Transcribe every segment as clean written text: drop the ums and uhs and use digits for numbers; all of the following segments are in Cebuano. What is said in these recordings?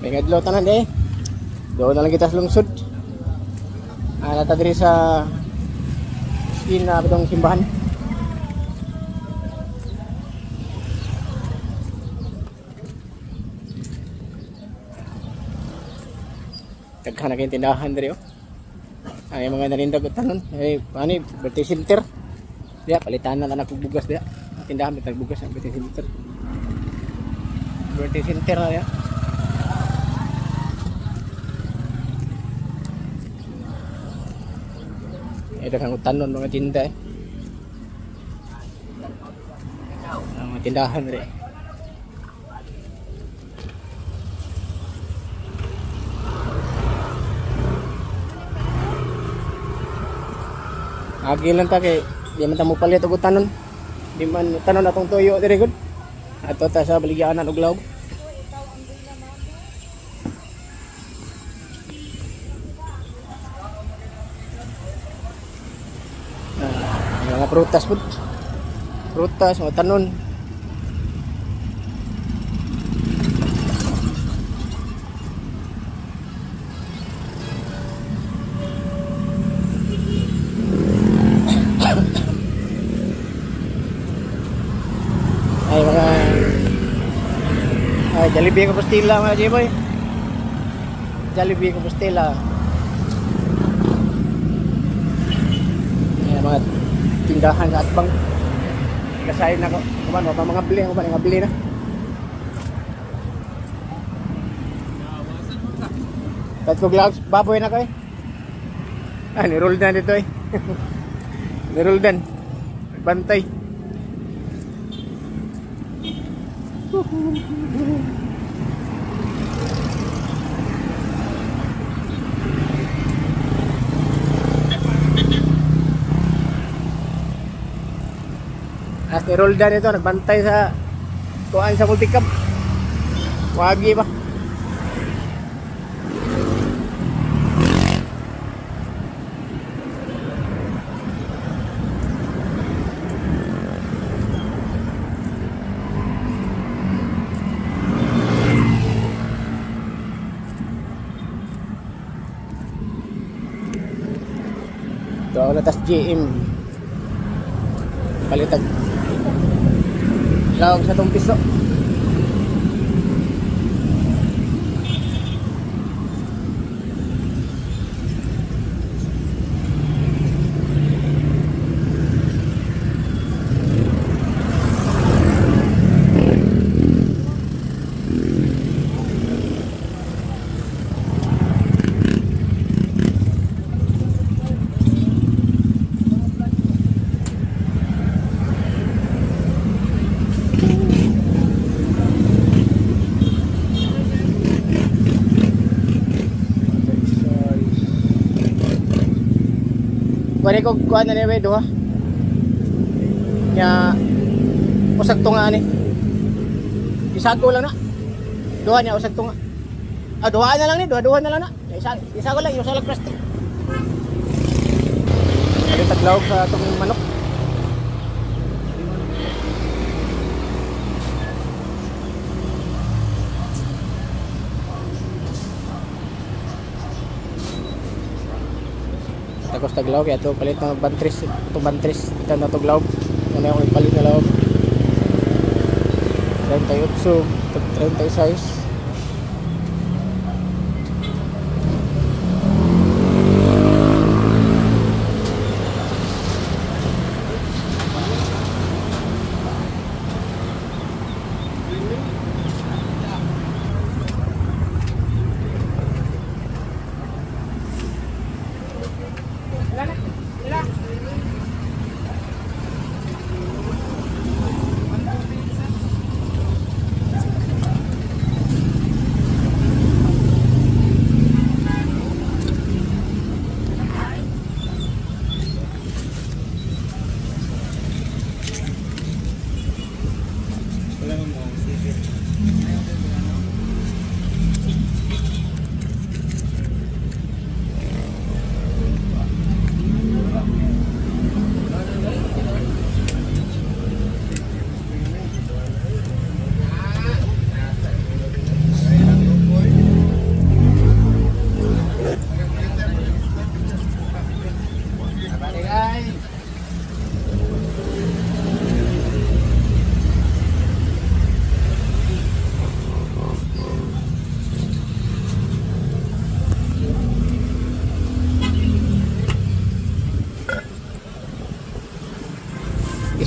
May adlaw tanan eh. Doon na lang kita sa lungsod. Nata diri sa skin na itong simbahan. Daghan na kayong tindahan diri oh. Ay mga narindag og tanon. Ay ani birthday center. Diya palitan na lang og bugas diya. Tindahan bitag bugas ang birthday center. Birthday center na diya. Ay daghang utanon mga tinda eh. Ang mga tindahan diri. Agi lang ta kay di man ta mo palit og utanon. Di man utanon atong tuyo diri gud. Ato ta sa baligyanan og lawg. Mga prutas pud. Prutas, mga tanon. Ay mga ay Jollibee Compostela mga J-boy. Jollibee Compostela. Ay mga tindahan sa atbang. Kasayon na ko. Kuman wa pa mga bili, kuman nga bili na. Tatlo gloves, baboy na ko eh. Ah, ni Roldan dito eh. Ni Roldan. Bantay. At ni Roldan ito, nagbantay sa kuan sa multicab. Wagi ba? Ito ako na tas GM. Palitag lawag sa tong piso. Kuha ko kuha na niya duha. Nya usag tunga ani. Isago lang na. Duha niya usag tunga. Ah, duha na lang ni, duha-duha na lang na. Isa isago lang, usa lang plastic. Ay taglawog sa atong manok. Tapos taglawog kaya ito palit ng bantris, itong bantris ito na tuglaw. Ano yung palit na lawog? 38, 36.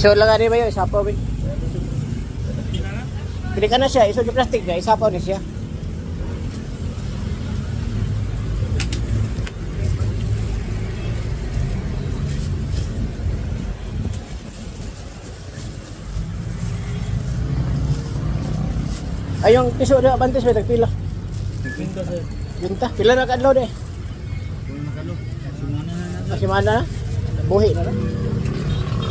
Iso lang ani ba yun? Isapaw ba? Pili ka na siya, isod yung plastic niya, isapaw ni siya. Ay, yung piso na abantes may tagpila. Pinta sir. Binta, pila na kaadlaw de. Kung nakalo. Simana na na. Simana na. Buhi na na.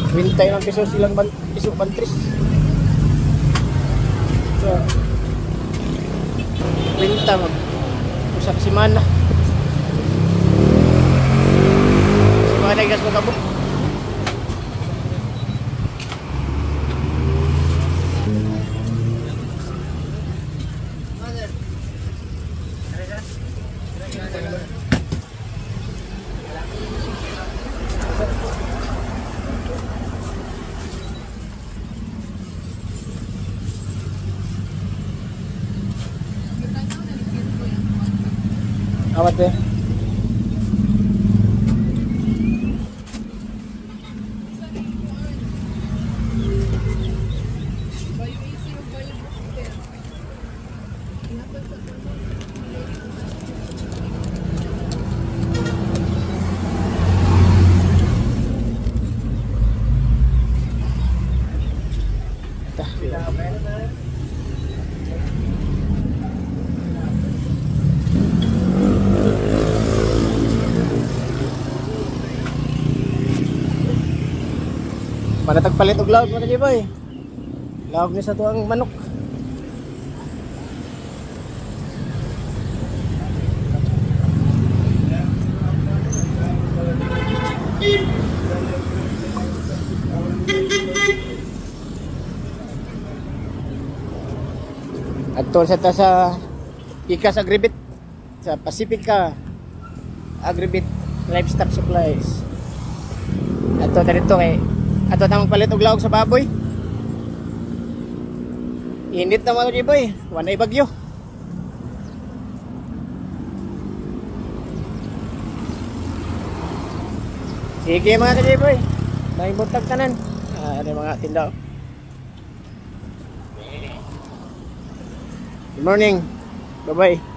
Binta yung piso silang ban, piso bantris. So, binta mag usa ka semana. Semana gas magabot. Awat eh. Para tagpalit og lawag mga kajiboy. Lawag ni sa tuang manok. Adto sa ta sa Ikas Agribit sa Pacifica Agribit Livestock Supplies. Adto ta dito kay ato tamang palit og lawag sa baboy. Init na mga kajiboy, wanay bagyo. Sige mga kajiboy, may butag tanan. Ano mga tinda. Good morning. Bye-bye.